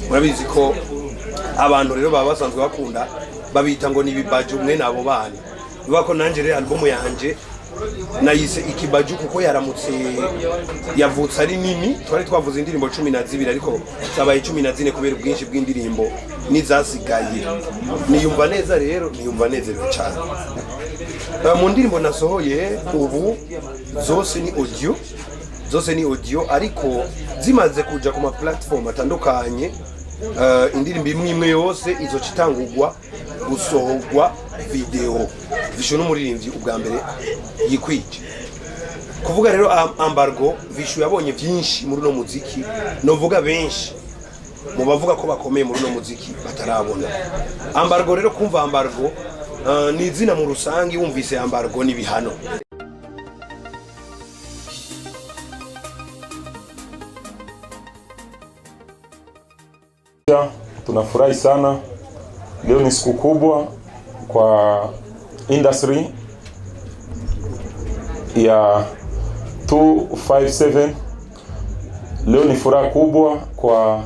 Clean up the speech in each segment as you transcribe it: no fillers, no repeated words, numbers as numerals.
Murabizi ko abantu rero baba basanzwe bakunda, babita ngo ni ibibaju mwe nabo bana. Bivuga ko nanje rero album yanje nayise Ikibaju kuko yaramutse yavutse ari nini. Twari twavuze indirimbo 12, ariko zabaye 14 kubera ubwinshi bw'indirimbo n'izasigaye. Niyumva neza rero, niyumva nezerewe cyane. Mu ndirimbo nasohoye ubu zose ni audio, zose ni audio, ariko zimaze kuja ku ma platform atandukanye, indirimbo imwe imwe yose izoca itangurwa gusohorwa video. Vishu n'umuririmbyi ubwa mbere yikwije kuvuga rero Embargo. Vishu yabonye byinshi muri uno muziki, novuga benshi mu bavuga ko bakomeye muri uno muziki batarabona. Embargo rero, kumva Embargo, ni izina mu rusange. Wumvise Embargo n'ibihano. Tunafurahi sana leo, ni siku kubwa kwa industry ya 257. Leo ni furaha kubwa kwa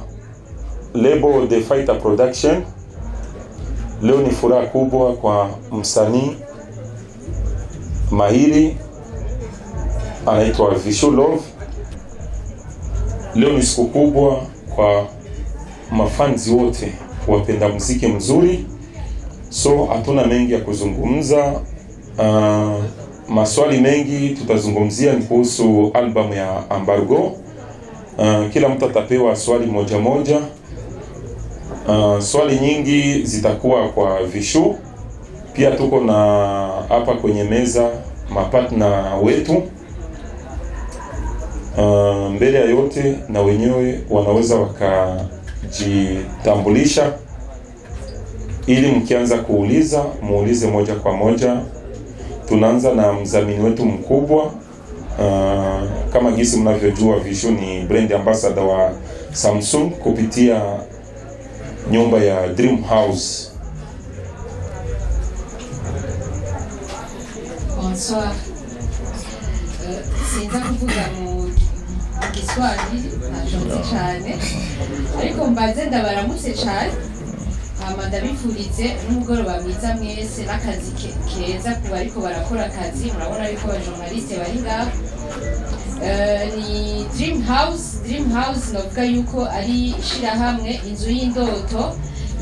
label The Fighter Production. Leo ni furaha kubwa kwa msanii mahiri anaitwa Vishu Love. Leo ni siku kubwa kwa mafanzi wote wapenda muziki mzuri, so hatuna mengi ya kuzungumza. Maswali mengi tutazungumzia ni kuhusu albamu ya Embargo. Kila mtu atapewa swali moja moja. Swali nyingi zitakuwa kwa Vishu. Pia tuko na hapa kwenye meza mapatna wetu. Mbele ya yote na wenyewe wanaweza wakajitambulisha ili mkianza kuuliza muulize moja kwa moja. Tunaanza na mdhamini wetu mkubwa. Kama gisi mnavyojua, Vishu ni brand ambassador wa Samsung kupitia nyumba ya Dream House. Bonsoir. Sinza kuvuga mu Giswahili, ntacyo nzi cyane, ariko mbaze ndabaramutse cyane, hama ndabifurize n'umugoroba mwiza mwese n'akazi keza ku bariko barakora akazi. Murabona yuko abajournaliste bari ngaho. Ni Dream House. Dream House novuga yuko ari ishirahamwe, inzu y'indoto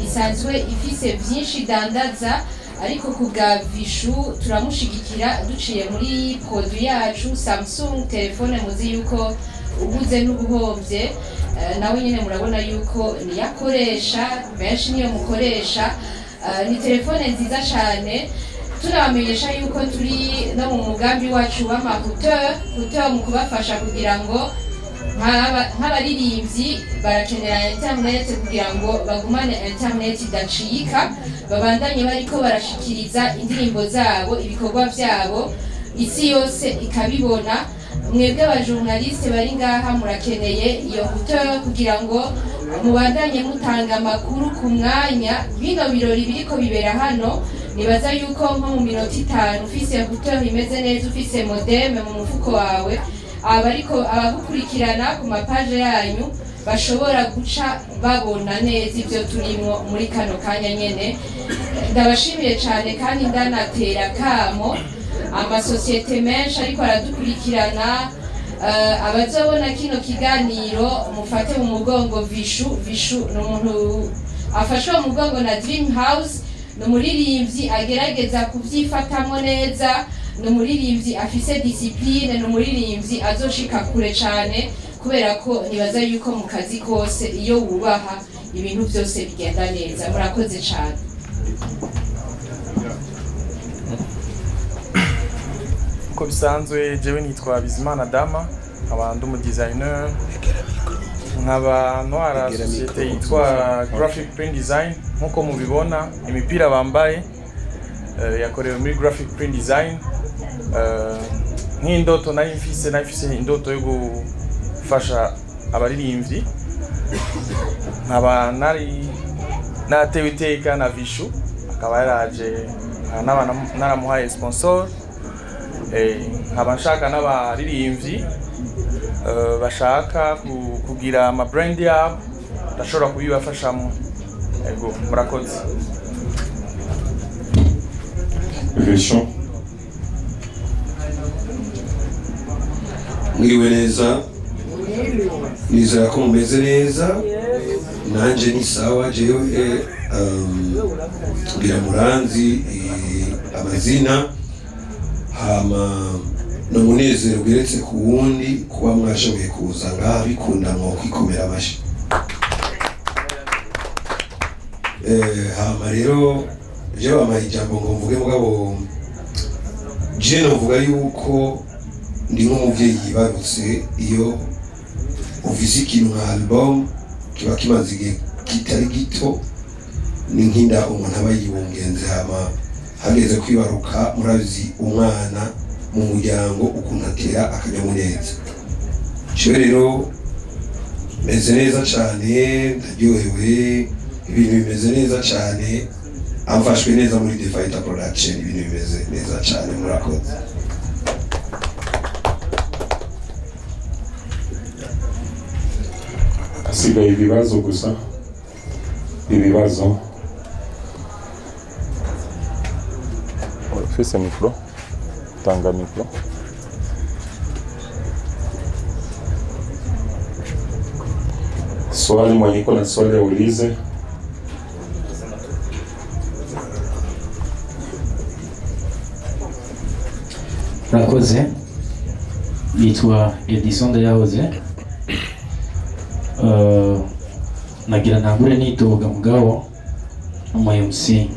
isanzwe ifise vyinshi idandaza, ariko ku bwa Vishu turamushigikira duciye muri produit yacu Samsung telefone. Muzi yuko uguze n'ubuhombye. Nawe nyine murabona yuko niyakoresha, benshi niyo mukoresha. Ni telefone nziza cyane. Tunabamenyesha yuko turi no mu mugambi wacu w'ama routeur, routeur mu kubafasha kugira ngo nk'abaririmbyi barakenera internet kugira ngo bagumane internet idacika, babandanye bariko barashikiriza indirimbo zabo, ibikorwa vyabo, isi yose ikabibona. Mwebwe abajournaliste bari ngaha murakeneye iyo routeur kugira ngo mubandanye mutanga amakuru ku mwanya. Bino birori biriko bibera hano, nibaza yuko nko mu minota 5 ufise routeur imeze neza, ufise modem mu mufuko wawe, abariko abagukurikirana ku mapaje yanyu bashobora guca babona neza ibyo turimo muri kano kanya nyene. Ndabashimiye cyane kandi ndanatera kamo amasosiyete menshi ariko aradukurikirana, abazobona kino kiganiro, mufate mu mugongo Vishu. Vishu ni umuntu afashwe mu mugongo na Dream House, ni umuririmbyi agerageza kubyifatamo neza, ni umuririmbyi afise discipline, ni umuririmbyi azoshika kure cyane, kubera ko nibaza yuko mu kazi kose iyo wubaha ibintu byose bigenda neza. Murakoze cyane. Uko bisanzwe, jewe nitwa Bizimana Dama, nkaba ndi umu designer, nkaba ntwara Egera sosiyete micro. yitwa Graphic Print Design. Nkuko mubibona, imipira bambaye yakorewe muri Graphic Print Design. Nk'indoto nari mfise indoto yo gufasha abaririmbyi, nkaba nari natewe iteka na Vishu, akaba yaraje, nkaba naramuhaye sponsor. Nkaba nshaka n'abaririmbyi bashaka kugira ama brand yabo. Ndashobora kubibafashamo. Ego, murakoze. Vichou. Mwiriwe neza, nizera ko mumeze neza. Nanjye ni sawa. Jewe ngira muranzi amazina. Hama ni umunezero ugeretse ku wundi kuba mwashoboye kuza ngaha, bikunda mwo kwikomera amashyi. Hama rero je bampaye ijambo ngo mvuge, mugabo je novuga yuko ndi nk'umuvyeyi yibarutse. Iyo ufise ikintu nka album kiba kimaze igihe kitari gito, ni nk'inda umuntu aba yibungenze. Hama hageze kwibaruka, murabizi umwana mu muryango ukuntu atera akanyamuneza. Jewe rero meze neza cane, ndaryohewe, ibintu bimeze neza cane, amfashwe neza muri The Fighter Production, ibintu bimeze neza cane. Murakoze. Hasigaye ibibazo gusa, ibibazo. Ufise micro, tanga micro. Swali, mwenye iko na swali aulize. Murakoze, nitwa Edison Ndayahoze. Nagira ntangure nidoga, mugabo umu MC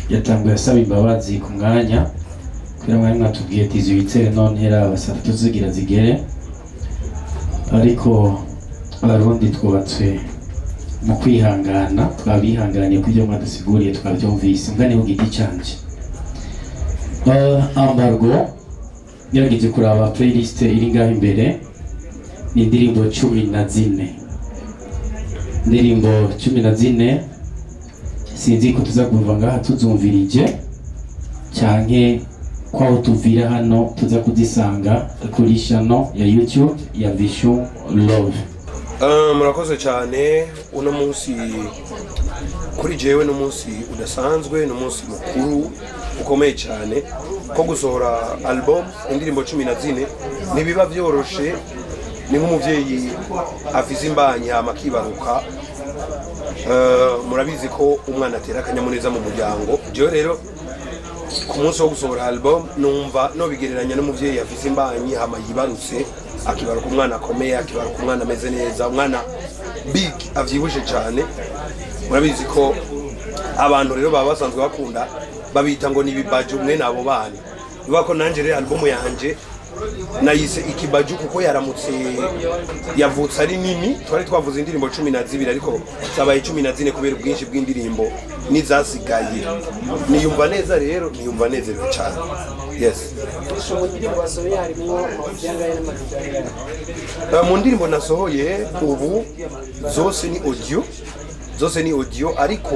yatanguye asaba imbabazi ku mwanya, kubera mwari mwatubwiye 18, none heraba saa tatu zigira zigere. Ariko Abarundi twubatswe mu kwihangana, twabihanganiye ku byo mwadusiguriye, twabyumvise. Mbwa ni ku giti canje. Embargo, ngerageje kuraba playlist iri ngaho imbere, ni indirimbo 14, indirimbo 14. Sinzi ko tuza kuva ngaha tuzumvirije canke ko aho tuvira hano tuza kuzisanga kuri channel ya YouTube ya Vichou Love. Murakoze cyane. Uno munsi kuri jewe ni umunsi udasanzwe, ni umunsi mukuru ukomeye cyane ko gusohora album indirimbo 14 ntibiba byoroshe. Ni nk'umuvyeyi afise imbanyi hama akibaruka. Murabizi ko umwana atera akanyamuneza mu muryango. Jewe rero ku munsi wo gusohora album numva nobigereranya n'umuvyeyi afise imbanyi hama yibarutse, akibaruka umwana akomeye, akibaruka umwana ameze neza, umwana big avyibushe cyane. Murabizi ko abantu rero baba basanzwe bakunda babita ngo ni ibibaju mwene abo bana. Bivuga ko nanjye rero album yanje nayise Ikibaju kuko yaramutse yavutse ari nini. Twari twavuze indirimbo 12, ariko zabaye 14 kubera ubwinshi bw'indirimbo n'izasigaye. Niyumva neza rero, niyumva nezerewe cyane, yes. Mu ndirimbo wasohoye harimo amavideo angahe n'amavideo angahe? Mu ndirimbo nasohoye ubu zose ni audio, zose ni audio, ariko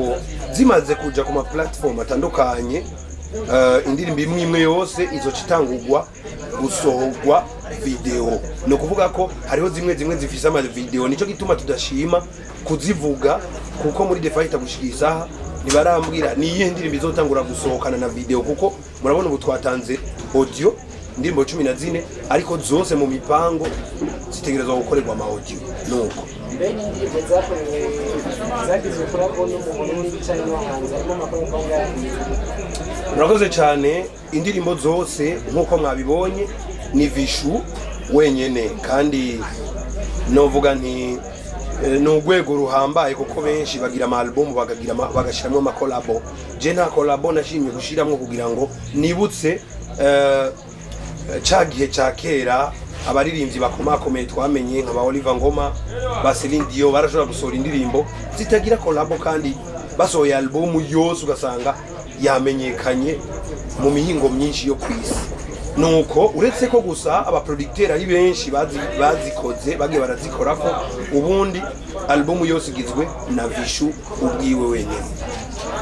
zimaze kuja ku ma platform atandukanye, indirimbo imwe imwe yose izoca itangurwa gusohorwa video. Ni ukuvuga ko hariho zimwe zimwe zifise ama video, nico gituma tudashima kuzivuga, kuko muri The Fighter gushika isaha ntibarambwira ni iyihe ndirimbo izotangura gusohokana na video, kuko murabona ubu twatanze audio indirimbo 14, ariko zose mu mipango zitegerezwa gukorerwa ama audio, nuko. Mbega indirimbo zakorewe, zagizwe collabo no mu Burundi cyangwa no hanze, harimo amakorabo angahe? Murakoze cyane. Indirimbo zose nk'uko mwabibonye ni Vichou wenyene, kandi novuga nti ni urwego ruhambaye, kuko benshi bagira ama album bakagira bagashiramwo ama collabo. Je nta collabo nashimye gushiramwo kugira ngo nibutse ca gihe ca kera abaririmbyi bakomakomeye twamenye nka ba Oliver Ngoma, ba Celine Dion, barashobora gusohora indirimbo zitagira collabo, kandi basohoye album yose ugasanga yamenyekanye mu mihingo myinshi yo ku isi. Nuko uretse ko gusa abaproducteur ari benshi bazikoze, bagiye barazikorako, ubundi album yose igizwe na Vichou ubwiwe wenyine.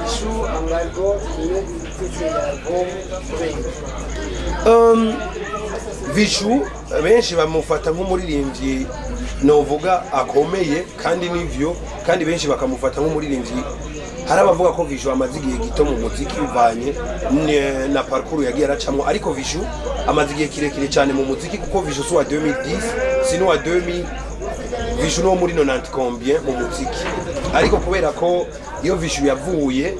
Vichou, Embargo niyo titre ya album, kubera iki? Vichou benshi bamufata nk'umuririmbyi. Novuga akomeye, kandi nivyo, kandi benshi bakamufata nk'umuririmbyi. Hari abavuga ko Vishu amaze igihe gito mu muziki bivanye na parcours yagiye aracamwo, ariko Vishu amaze igihe kirekire cyane mu muziki, kuko Vishu si uwa 2010, si n'uwa 2000. Vishu no muri 90 combien mu muziki. Ariko kubera ko iyo Vishu yavuye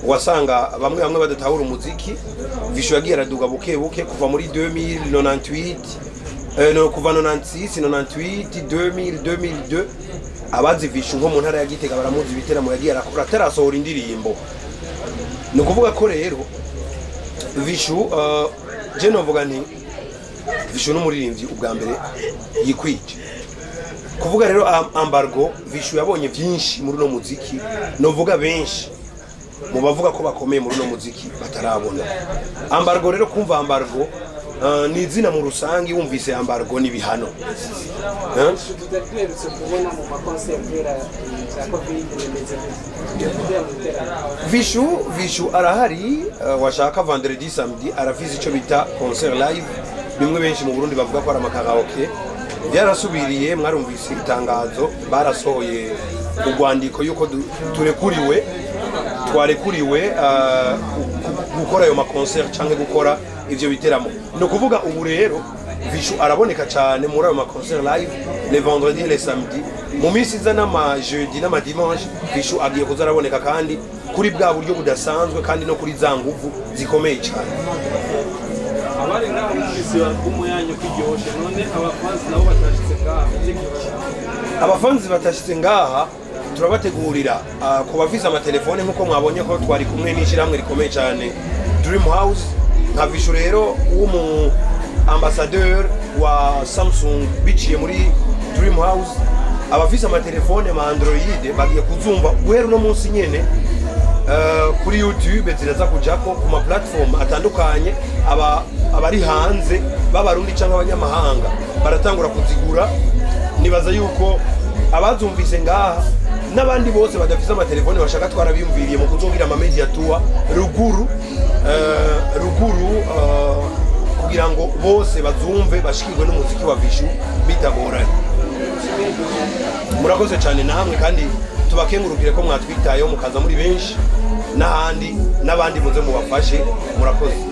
wasanga bamwe bamwe badatahura umuziki, Vishu yagiye araduga buke buke kuva muri 2098, no, kuva 96, 98, 2000, 2002. Abazi Vishu nko mu ntara ya Gitega baramuzi, ibiteramo yagiye arakora atarasohora indirimbo. Ni ukuvuga ko rero Vishu, je novuga nti Vishu n'umuririmbyi ubwa mbere yikwije. Kuvuga rero embargo, Vishu yabonye byinshi muri uno muziki, novuga benshi mu bavuga ko bakomeye muri uno muziki batarabona. Embargo rero, kumva embargo, ni izina mu rusange. Wumvise embargo n'ibihano. Eh? Tutari duherutse kubona mu ma concert kubera bya COVID, bimeze gute mu biteramo? Vishu arahari. Washaka vendredi, samedi arafise ico bita concert live, bimwe benshi mu Burundi bavuga ko ari ama karaoke. Byarasubiriye, mwarumvise itangazo barasohoye, urwandiko yuko turekuriwe, twarekuriwe gukora ayo ma concert canke gukora ivyo biteramo. Ni ukuvuga ubu rero Vishu araboneka cyane muri ayo ma concert live, les vendredi et les samedi. Mu minsi iza n'ama jeudi n'ama dimanche, Vishu agiye kuza araboneka, kandi kuri bwa buryo budasanzwe, kandi no kuri za nguvu zikomeye cyane. Abari ngaha bumvise album yanyu ko iryoshe, none abafansi nabo batashitse ngaha bite giki? Abafanzi batashitse ngaha turabategurira, ku bafise amatelefone, nk'uko mwabonye ko twari kumwe n'ishyirahamwe rikomeye cyane, Dream House. Nka Vishu rero w'umu ambassadeur wa Samsung biciye muri Dream House, abafise amatelefone ma Android bagiye kuzumva guhera uno munsi nyene kuri YouTube, ziraza kujako ku ma platform atandukanye. Aba abari hanze b'Abarundi cyangwa abanyamahanga baratangura kuzigura. Nibaza yuko abazumvise ngaha n'abandi bose badafise amatelefone bashaka, twarabiyumviriye mu kuzogira ama media tour ruguru, kugira ngo bose bazumve, bashikirwe n'umuziki wa Vishu bitagoranye. Murakoze cyane namwe, kandi tubakengurukire ko mwatwitayeho mukaza muri benshi, n'ahandi n'abandi muze mubafashe. Murakoze.